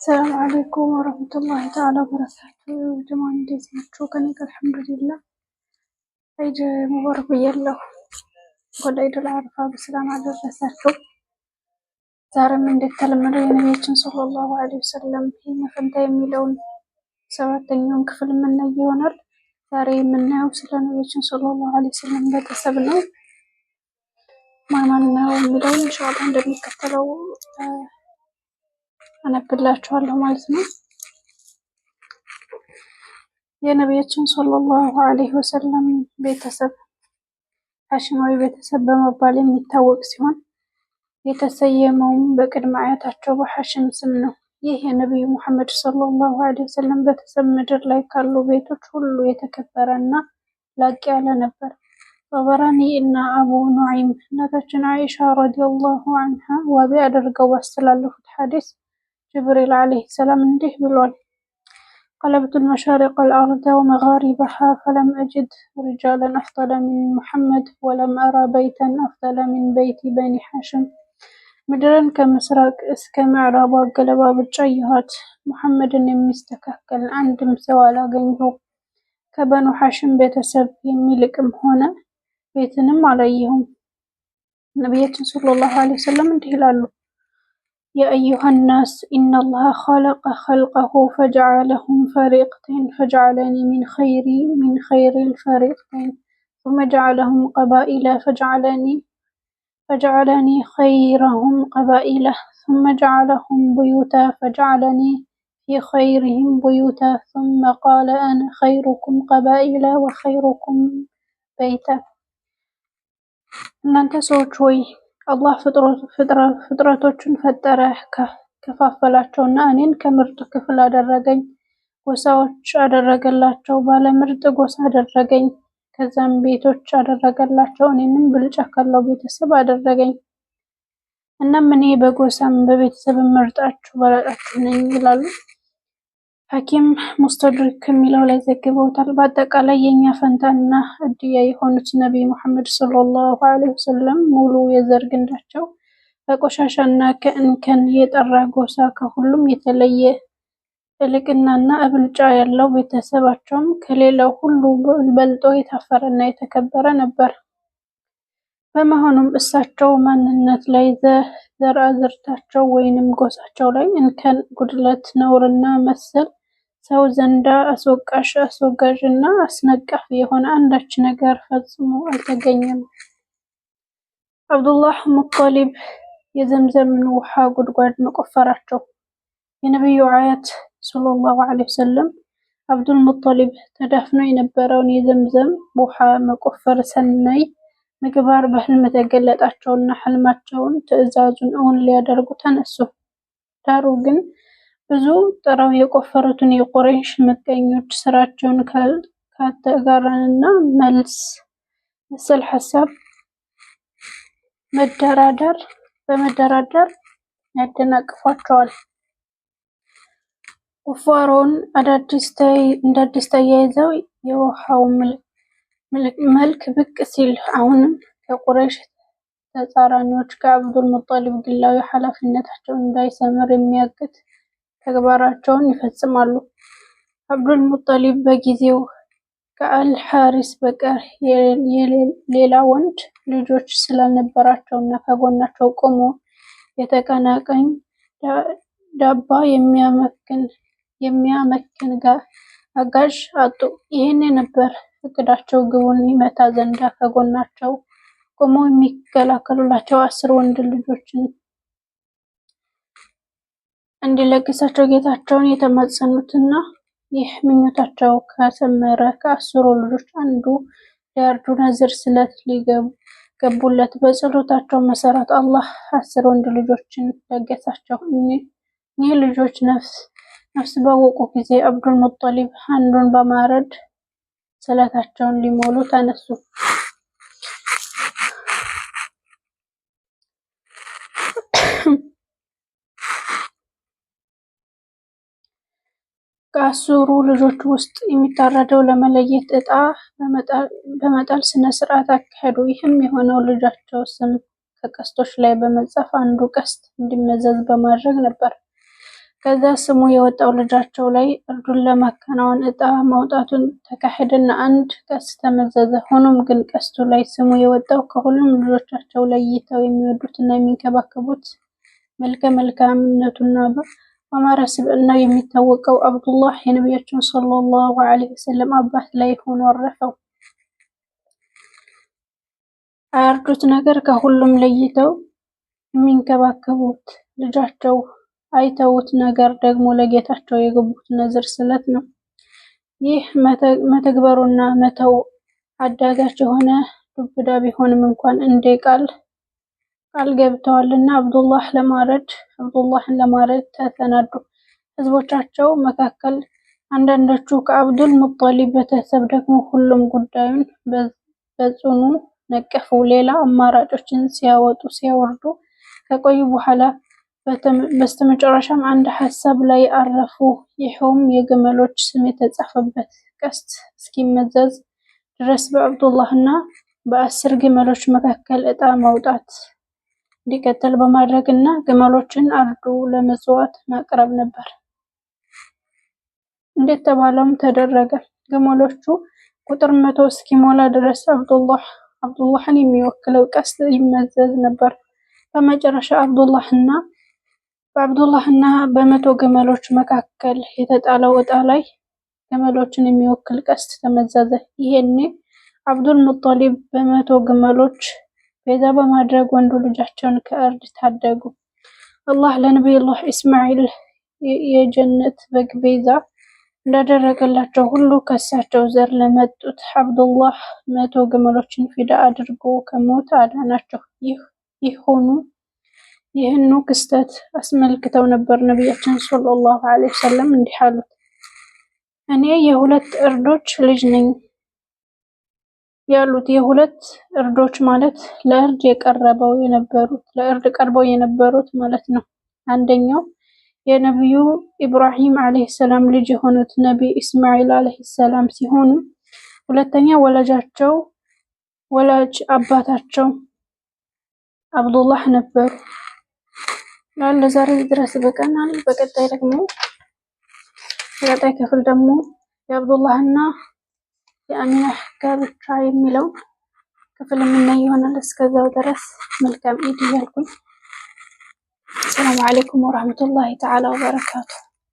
ሰላም አለይኩም ወረህመቱላሂ ተዓላ ወበረካቱ። ጀማ እንዴት ናችሁ? ከኔ ጋር አልሐምዱሊላህ። ዒድ ሙባረክ ብያለሁ። ወደ ዒዱል አረፋ በሰላም አደረሳችሁ። ዛሬም እንደተለመደው የነቢያችን ሰለላሁ ዐለይሂ ወሰለም የኛ ፈንታ የሚለውን ሰባተኛውን ክፍል የምናይ ይሆናል። ዛሬ የምናየው ስለ ነቢያችን ሰለላሁ ዐለይሂ ወሰለም ቤተሰብ ነው። ማን ማን ነው የሚለውን ኢንሻአላህ እንደሚከተለው አነብላችኋለሁ ማለት ነው። የነቢያችን ሰለላሁ ዐለይሂ ወሰለም ቤተሰብ ሐሽማዊ ቤተሰብ በመባል የሚታወቅ ሲሆን የተሰየመውም በቅድመ አያታቸው በሐሽም ስም ነው። ይህ የነቢዩ ሙሐመድ ሰለላሁ ዐለይሂ ወሰለም ቤተሰብ ምድር ላይ ካሉ ቤቶች ሁሉ የተከበረ እና ላቅ ያለ ነበር። ጦበራኒ እና አቡ ኑዐይም እናታችን አይሻ ረዲየላሁ ዐንሃ ዋቢ አድርገው ባስተላለፉት ሐዲስ ጅብሪል ዐለይሂ ሰላም እንዲህ ብሏል። قلبت المشارق الأرض ومغاربها فلم أجد رجالا أفضل من محمد ولم أرى بيتا أفضل من بيت بني هاشم። ምድርን ከምስራቅ እስከ ምዕራቡ አገለባብጬ አየኋት፣ ሙሐመድን የሚስተካከል አንድም ሰው አላገኘሁም። ከበኑ ሐሽም ቤተሰብ የሚልቅም ሆነ ቤትንም አላየሁም። ነቢያችን ሰለላሁ ዐለይሂ ወሰለም እንዲህ ይላሉ يا أيها الناس إن الله خلق خلقه فجعلهم فريقين فجعلني من خير الفريقين ثم جعلهم قبائل فجعلني خيرهم قبائل ثم جعلهم بيوتا فجعلني في خيرهم بيوتا ثم قال أنا خيركم قبائل وخيركم بيتا። እናንተ ሰዎች ሆይ፣ አላህ ፍጥረቶቹን ፈጠረ፣ ከፋፈላቸውና እኔን ከምርጡ ክፍል አደረገኝ። ጎሳዎች አደረገላቸው፣ ባለምርጥ ጎሳ አደረገኝ። ከዛም ቤቶች አደረገላቸው፣ እኔንም ብልጫ ካለው ቤተሰብ አደረገኝ። እናም እኔ በጎሳም በቤተሰብም ምርጣችሁ በላጫችሁ ነኝ ይላሉ። ሐኪም ሙስተድሪክ የሚለው ላይ ዘግበውታል። በአጠቃላይ የእኛ ፈንታ እና እድያ የሆኑት ነቢይ ሙሐመድ ሰለላሁ ዐለይሂ ወሰለም ሙሉ የዘር ግንዳቸው ከቆሻሻ እና ከእንከን የጠራ ጎሳ፣ ከሁሉም የተለየ እልቅናና እብልጫ ያለው ቤተሰባቸውም ከሌላው ሁሉ በልጦ የታፈረና የተከበረ ነበር። በመሆኑም እሳቸው ማንነት ላይ፣ ዘርአዝርታቸው ወይንም ጎሳቸው ላይ እንከን፣ ጉድለት፣ ነውርና መሰል ሰው ዘንዳ አስወቃሽ፣ አስወጋዥ እና አስነቃፊ የሆነ አንዳች ነገር ፈጽሞ አልተገኘም። አብዱላህ ሙጠሊብ የዘምዘምን ውሃ ጉድጓድ መቆፈራቸው። የነቢዩ አያት ሰለላሁ ዐለይሂ ወሰለም አብዱል ሙጠሊብ ተዳፍኖ የነበረውን የዘምዘም ውሃ መቆፈር ሰናይ ምግባር በህልም ተገለጣቸውና ህልማቸውን ትዕዛዙን እውን ሊያደርጉ ተነሱ። ዳሩ ግን ብዙ ጥረው የቆፈሩትን የቁረይሽ ምቀኞች ስራቸውን ካልተጋራንና መሰል ሀሳብ በመደራደር ያደናቅፏቸዋል። ቁፋሮውን እንዳዲስ ተያይዘው የውሃው መልክ ብቅ ሲል አሁንም ከቁረይሽ ተጻራሪዎች ከአብዱል ሙጠሊብ ግላዊ ኃላፊነታቸው እንዳይሰምር የሚያግድ ተግባራቸውን ይፈጽማሉ። አብዱል ሙጠሊብ በጊዜው ከአል-ሐሪስ በቀር ሌላ ወንድ ልጆች ስላልነበራቸውና ከጎናቸው ቆሞ የተቀናቃኝ ዳባ የሚያመክን አጋዥ አጡ። ይሄኔ ነበር እቅዳቸው ግቡን ይመታ ዘንዳ ከጎናቸው ቆመው የሚከላከሉላቸው 10 ወንድ ልጆችን እንዲለግሳቸው ጌታቸውን የተማጸኑትና ይህ ምኞታቸው ከሰመረ ከአስሩ ልጆች አንዱን ሊያርዱ ነዝር ስለት ገቡለት። በጸሎታቸው መሰረት አላህ 10 ወንድ ልጆችን ለገሳቸው። እኒህ ልጆች ነፍስ ባወቁ ጊዜ አብዱል ሙጠሊብ አንዱን በማረድ ስለታቸውን ሊሞሉ ተነሱ። ከአስሩ ልጆች ውስጥ የሚታረደው ለመለየት ዕጣ በመጣል ሥነ ሥርዓት አካሄዱ። ይህም የሆነው ልጃቸው ስም ከቀስቶች ላይ በመጻፍ አንዱ ቀስት እንዲመዘዝ በማድረግ ነበር። ከዛ ስሙ የወጣው ልጃቸው ላይ እርዱን ለማከናወን እጣ ማውጣቱን ተካሄደና አንድ ቀስት ተመዘዘ። ሆኖም ግን ቀስቱ ላይ ስሙ የወጣው ከሁሉም ልጆቻቸው ለይተው የሚወዱትና የሚንከባከቡት መልከ መልካምነቱና በአማረ ስብዕናው የሚታወቀው አብዱላህ የነቢያችን ሰለላሁ ዐለይሂ ወሰለም አባት ላይ ሆኖ አረፈው። አያርዱት ነገር ከሁሉም ለይተው የሚንከባከቡት ልጃቸው አይተውት ነገር ደግሞ ለጌታቸው የገቡት ነዝር ስለት ነው። ይህ መተግበሩና መተው አዳጋች የሆነ ዱብዳ ቢሆንም እንኳን እንደ ቃል ቃል ገብተዋልና አብዱላህን ለማረድ ተሰናዱ። ህዝቦቻቸው መካከል አንዳንዶቹ ከአብዱል ሙጠሊብ ቤተሰብ ደግሞ ሁሉም ጉዳዩን በጽኑ ነቀፉ። ሌላ አማራጮችን ሲያወጡ ሲያወርዱ ከቆዩ በኋላ በስተመጨረሻም አንድ ሐሳብ ላይ አረፉ። ይኸውም የግመሎች ስም የተጻፈበት ቀስት እስኪመዘዝ ድረስ በአብዱላህና በ10 ግመሎች መካከል ዕጣ ማውጣት እንዲቀጥል በማድረግ እና ግመሎችን አርዶ ለመስዋዕት ማቅረብ ነበር። እንደተባለውም ተደረገ። ግመሎቹ ቁጥር 100 እስኪሞላ ድረስ አብዱላህን የሚወክለው ቀስት ይመዘዝ ነበር። በመጨረሻ በአብዱላህና በ100 ግመሎች መካከል የተጣለው ዕጣ ላይ ግመሎችን የሚወክል ቀስት ተመዘዘ። ይሄኔ አብዱል ሙጠሊብ በ100 ግመሎች ቤዛ በማድረግ ወንዱ ልጃቸውን ከእርድ ታደጉ። አላህ ለነቢዩላህ ኢስማዒል የጀነት በግ ቤዛ እንዳደረገላቸው ሁሉ ከእሳቸው ዘር ለመጡት አብዱላህ 100 ግመሎችን ፊዳ አድርጎ ከሞት አዳናቸው። ይህኑ ክስተት አስመልክተው ነበር ነቢያችን ሰለላሁ ዐለይሂ ወሰለም እንዲህ አሉት፣ እኔ የሁለት እርዶች ልጅ ነኝ ያሉት። የሁለት እርዶች ማለት ለእርድ ቀርበው የነበሩት ማለት ነው። አንደኛው የነቢዩ ኢብራሂም ዓለይሂ ሰላም ልጅ የሆኑት ነቢ ኢስማዒል ዓለይሂ ሰላም ሲሆኑ ሁለተኛ ወላጅ አባታቸው አብዱላህ ነበሩ። ለዛሬ ድረስ በቀናል። በቀጣይ ደግሞ በቀጣይ ክፍል ደግሞ የአብዱላህና የአሚና ጋብቻ የሚለው ክፍል የምናይ ይሆናል። እስከዛው ድረስ መልካም ኢድ እያልኩኝ ሰላም አለይኩም ወራህመቱላሂ ተዓላ ወበረካቱ።